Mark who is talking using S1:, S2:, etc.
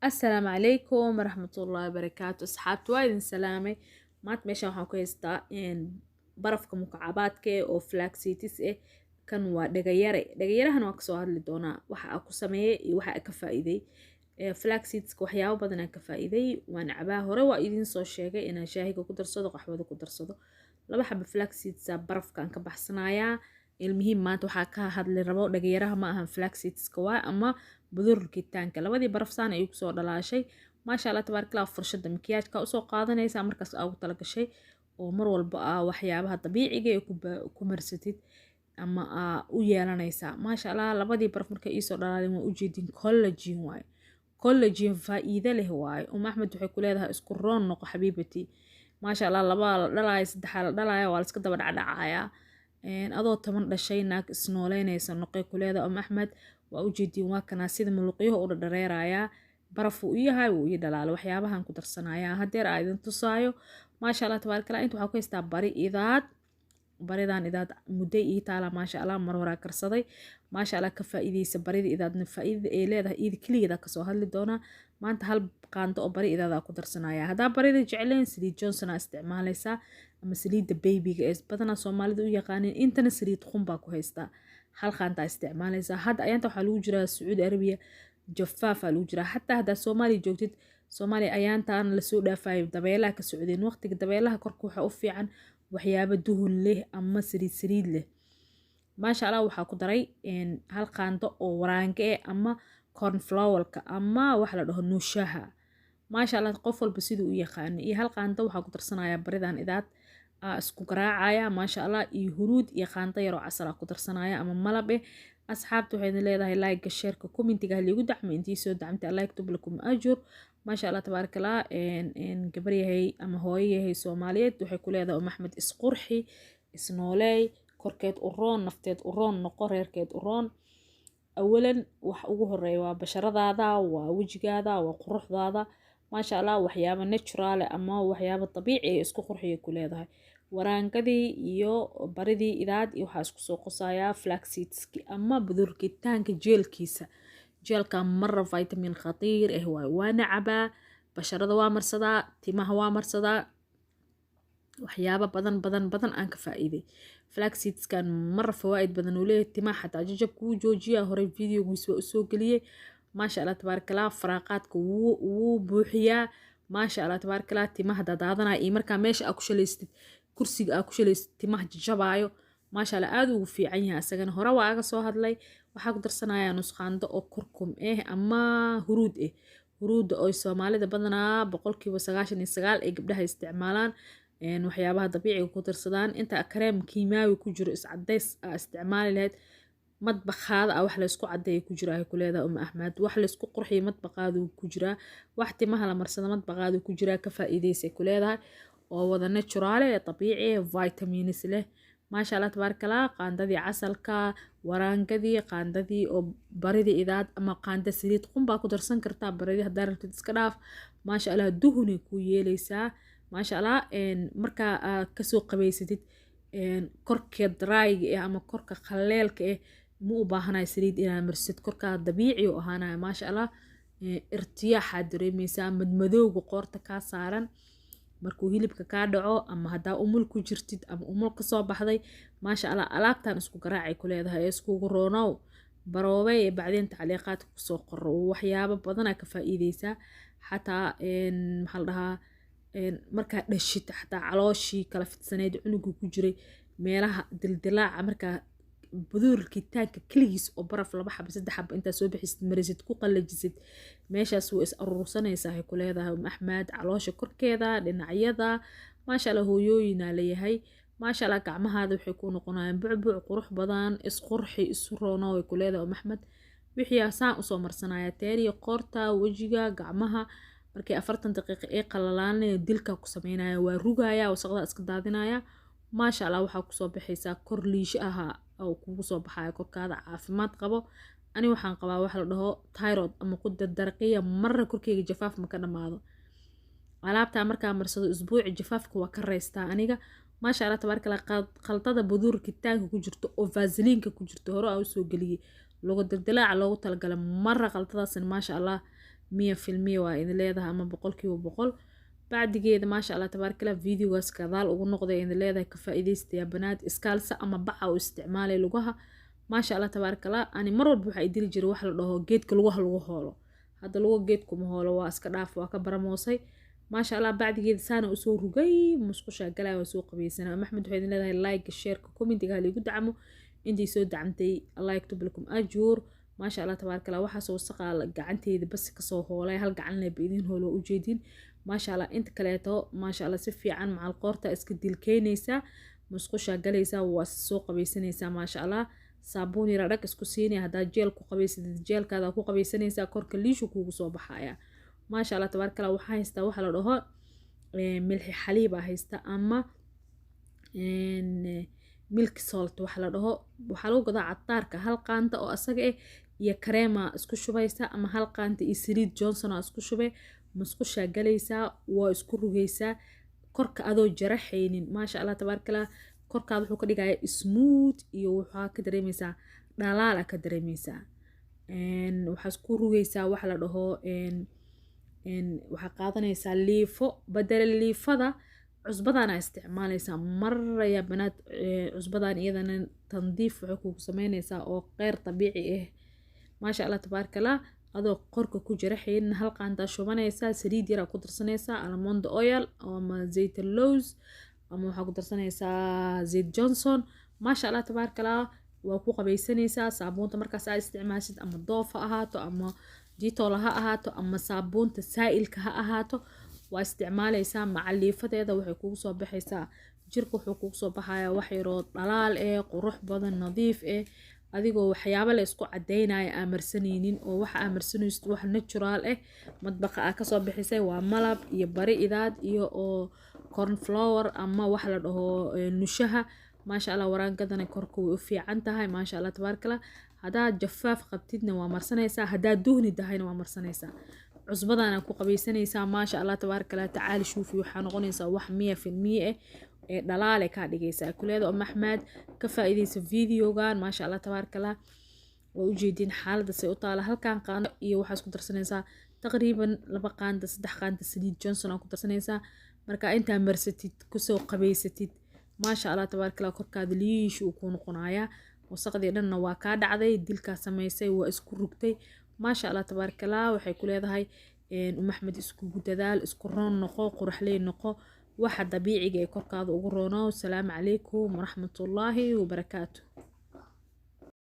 S1: Asalaamu calaykum waraxmatullaahi wabarakaatu. Asxaabta, waa idin salaamay. Maanta meeshan waxaan ku haystaa barafka mukacabaadka eh oo flaxseeds eh. Kan waa dhagayare. Dhagayarahan waa kasoo hadli doonaa waxa aan ku sameeyey iyo waxa aan ka faa'iiday. Flaxseedska waxyaabo badan aan ka faa'iiday. Waan cabaa, hore waa idiin soo sheegay inaan shaahiga ku darsado, qaxwada ku darsado. 2 xabo flaxseedsa barafka aan ka baxsanayaa. Ilmihiin, maanta waxaa ka hadli rabo dhagayaraha ma ahan, flaxseedska waa ama budurkitaanka. Labadii baraf saan ayuu kusoo dhalaashay, maasha Allah tabaaraka. Furshada makiyaajka usoo qaadanaysaa markaas aa ugu talagashay oo mar walba aa waxyaabaha dabiiciga ee ku marsatid ama aa u yeelanaysaa, maasha Allah. Labadii baraf markay iisoo dhalaalin, waa ujeedin, collagen waaye, collagen faa'iido leh waaye. Axmed waxay ku leedahay isku roon noqo xabiibati, maasha Allah. Labaa la dhalaya, saddexaa la dhalaya, waa la iska daba dhacdhacayaa. Adoo 10 dhashay naag isnooleynaysa noqay ku leedahay Axmed. Waa ujeediin, waa kanaa sida muluqyaha u dhadhareerayaa. Barafuu u yahay, wuu ii dhalaalay. Waxyaabahan ku darsanayaa hadeer aa idin tusaayo, maasha Allah tabaaraka Allah. Inta waxaa ku haystaa bari idaad. Baridan idaad mudday ii taala, maasha Allah. Mar horaa karsaday, maasha Allah. Ka faa'iideysa barida idaadna, faa'iidada ay leedahay iida keligeeda kasoo hadli doonaa. Maanta hal qaando oo bari idaadaa ku darsanaya. Haddaa barida jecleen, saliid Johnson aa isticmaalaysaa ama saliidda babyga ee badanaa Soomaalida u yaqaaniin. Intana saliid qum baa ku haystaa, hal qaantaa isticmaalaysaa. Hadda ayaanta waxaa lagu jiraa Sacuudi Arabiya jafaafaa lagu jiraa. Xataa haddaa Soomaaliya joogtid, Soomaaliya ayaantaan lasoo dhaafayo dabeelaha ka socdeen. Waqtiga dabeelaha korka waxaa u fiican waxyaabo duhun leh ama saliid saliid leh, maasha Allah. Waxaa ku daray hal qaando oo waraange eh ama cornflowerka ama waxa la dhaho nuushaha, maasha Allah, qof walba siduu u yaqaano. Iyo hal qaando waxaa ku darsanayaa baridan idaad, aa isku garaacaya, maasha Allah. Iyo huruud iyo qaando yaroo casal aa ku darsanaya ama malab eh. Asxaabta, waxay idin leedahay like, shareka, commentiga haliigu dacmo. Intii soo dacmtay, Allah yaktub lakum ajur, maasha Allah tabaaraka Allah. Gabar yahay ama hooyo yahay Soomaaliyeed waxay ku leedahay Maxmed: isqurxi, isnooleey, korkeed u roon, nafteed u roon noqo, reerkeed u roon. Awalan wax ugu horeeya waa basharadaada, waa wejigaada, waa quruxdaada, maasha Allah. Waxyaabo natural ama waxyaabo dabiici ay isku qurxiya ku leedahay. Waraangadii iyo baridii idaad iyo waxaa isku soo qosayaa flaxseedski ama budurkitaanka jeelkiisa. Jeelka mara vitamin khatiir ah waaye, waana cabaa, basharada waa marsadaa, timaha waa marsadaa. Waxyaabo badan badan badan aan ka faa'iiday. Flaxseedskan mara fawaa'id badan uu leeyahay. Timaha xataa jajabka wuu joojiyaa, horey videogiis waa usoo geliyey, maasha Allah tabaaraka Allah. Faraaqaadka wuu buuxiyaa, maasha Allah tabaaraka Allah. Timaha dadaadanaya iyo markaa meesha aa ku shalaystid, kursiga aa ku shalaystid, timaha jajabaayo, maasha Allah, aad ugu fiican yahay. Asagana hore waa aga soo hadlay. Waxaa ku darsanayaa nusqaando oo kurkum ah ama huruud ah. Huruudda oo Soomaalida badanaa 99% ay gabdhaha isticmaalaan, waxyaabaha dabiiciga ku darsadaan. Inta kareem kiimaawi ku jiro iscadays aa isticmaali lahayd, madbaqaada ah wax laysku cadeeya ku jira ay ku leedahay Axmed. Wax laysku qurxiyo madbaqaadu ku jiraa, wax timaha la marsado madbaqaadu ku jiraa. Ka faa'iideysay ku leedahay oo wada natural ee dabiici, vitamins leh, maasha Allah tabaaraka Allah. Qaandadii casalka, waraangadii, qaandadii oo baridii idaad ama qaanda saliid qun baa ku darsan kartaa. Baridii haddaa rabtid iska dhaaf, maasha Allah, duhunay kuu yeeleysaa, maasha Allah. Markaa aad kasoo qabaysatid, korka dryga eh ama korka khaleelka eh ma u baahanayo saliid inaad marsid. Korkaa dabiici u ahaanaya, maasha Allah. Irtiyaaxaad dareemeysaa, madmadowga qoorta kaa saaran markuu hilibka kaa dhaco ama haddaa umul ku jirtid ama umul kasoo baxday, maasha Allah. Alaabtan isku garaacay ku leedahay ee iskugu roonow baroobay. Ee bacdeen tacliiqaadka kusoo qoro. Waxyaabo badanaa ka faa'iideysaa. Xataa maxaa la dhahaa, markaa dhashid, xataa calooshii kala fidsaneyd cunuga ku jiray, meelaha dildilaaca, markaa buduurkitaanka keligiis oo baraf 2 xaba, 3 xaba intaa soo bixisid, marisid, ku qalajisid, meeshaas way is aruursanaysaa ay ku leedahay Axmed. Caloosha korkeeda, dhinacyada, maasha Allah. Hooyooyinaa leeyahay, maasha Allah, gacmahaada waxay ku noqonayaan bucbuc qurux badan. Isqurxi, isu roono way ku leedahay Axmed. Wixii saan usoo marsanaya teeriya, qoorta, wejiga, gacmaha. Markay 40 daqiiqo ay qalalaan, dilka ku sameynaya, waa rugaya, wasaqda iska daadinaya, maasha Allah. Waxaa kusoo baxaysaa kor liisho ahaa oo kugu soo baxaya, korkaada caafimaad qabo. Ani waxaan qabaa waxa la dhaho thyroid ama qudda darqiya. Marna korkeyga jafaaf ma ka dhamaado. Alaabtaa markaa marsado, isbuuci jafaafka waa ka raystaa aniga, maasha Allah tabaaraka Allah. Khaldada buduur kitaanka ku jirto oo vaselinka ku jirto, hore aan usoo geliyey, logo dildilaaca loogu talagalay mara khaldadaasna, maasha Allah. 100% waa idin leedahay ama 100%. Bacdigeeda maasha Allah tabaarakallah videogaas gadaal ugu noqday idin leedahay, ka faa'iidaystaya banaad iskaalsa ama baca u isticmaalay lugaha. Maasha Allah tabaarakallah, ani mar walba waxaa idili jiray wax la dhaho geedka lugaha lagu hoolo. Hadda lugo geedkuma hoolo, waa iska dhaaf, waa ka baramoosay. Maasha Allah, bacdigeeda saana usoo rugay, musqushaa galaya, waa soo qabaysanaa. Maxmed waxay idin leedahay like, shareka, commentiga haliigu dacmo. Intay soo dacamtay Allah yaktub lakum ajuur. Maasha Allah tabaarakallah, waxaas wasaqaa gacanteeda bas kasoo hoolay, hal gacan leh ba idin hoolo ujeedin. Maasha Allah, inta kaleeto maasha Allah si fiican macal qoorta iska dilkeynaysaa, musqushaa galaysaa, waa soo qabaysanaysaa. Maasha Allah, saabuun yara dhag isku siinaya, haddaa jeel ku qabaysatid jeelkaada ku qabaysanaysaa, korka liishu kuugu soo baxaya. Maasha Allah tabaarakallah, waxaa haystaa waxa la dhaho milxi xaliibaa haysta ama milk salt waxa la dhaho. Waxaa lagu gadaa cadaarka, hal qaanta oo asaga ah iyo kareema isku shubaysa, ama hal qaanta iyo saliid Johnson aa isku shubay, musqushaa galaysaa, waa isku rugaysaa korka adoo jaraxaynin. Maasha Allah tabaarakallah, korkaada wuxuu ka dhigayaa smooth iyo waxaa ka dareemaysaa dhalaala ka dareemaysaa. Waxaa isku rugaysaa waxa la dhaho, waxaa qaadanaysaa liifo, badala liifada cusbadaana isticmaalaysaa. Maraya banaad cusbadan iyadana tandiif waxay kugu sameynaysaa oo qeyr dabiici ah. Maasha Allah tabaarakallah, adoo korka ku jaraxaynin hal qaandaa shubanaysaa, saliid yaraa ku darsanaysaa, almond oil ama zayt lows ama waxaa ku darsanaysaa zayt Johnson. Maasha Allah tabaarakallah, waa ku qabaysanaysaa saabuunta markaas aad isticmaashid, ama Dove ha ahaato ama Dettol ha ahaato ama saabuunta saa'ilka ha ahaato, waa isticmaalaysaa. Macaliifadeeda waxay kugu soo baxaysaa, jirka wuxuu kugu soo baxayaa wax yaroo dhalaal eh, qurux badan, nadiif eh, adigoo waxyaabo la isku cadeynaya aa marsanaynin, oo waxa aa marsanaysid wax natural eh, madbaqa aa kasoo bixisay, waa malab iyo bari idaad iyo oo cornflour ama wax la dhaho nushaha. Maasha Allah, waraangadana korka way u fiican tahay. Maasha Allah tabaarakallah, haddaad jafaaf qabtidna waa marsanaysaa, haddaad duhni tahayna waa marsanaysaa, cusbadana ku qabaysanaysaa. Maasha Allah tabaarakallah, tacaali shuufi, waxaa noqonaysaa wax 100% ah ee dhalaale kaa dhigaysaa kuleeda. Oo Maxmed ka faa'iidaysa videogan. Maasha Allah tabaarakallah, waa ujeedin xaaladda say u taala. Halkan qaando iyo waxaa isku darsanaysaa taqriiban 2 qaanda, 3 qaanda saliid Johnson aa ku darsanaysaa. Marka intaa marsatid kusoo qabaysatid, maasha Allah tabaarakallah, korkaada liish uu kuu noqonayaa, wasaqdii dhanna waa kaa dhacday, dilkaa samaysay, waa isku rugtay. Maasha Allah tabaarakallah, waxay ku leedahay Maxmed iskugu dadaal, isku roon noqo, quraxley noqo, waxa dabiiciga ee korkaada ugu roono. Asalaamu calaykum waraxmatullaahi wabarakaatu.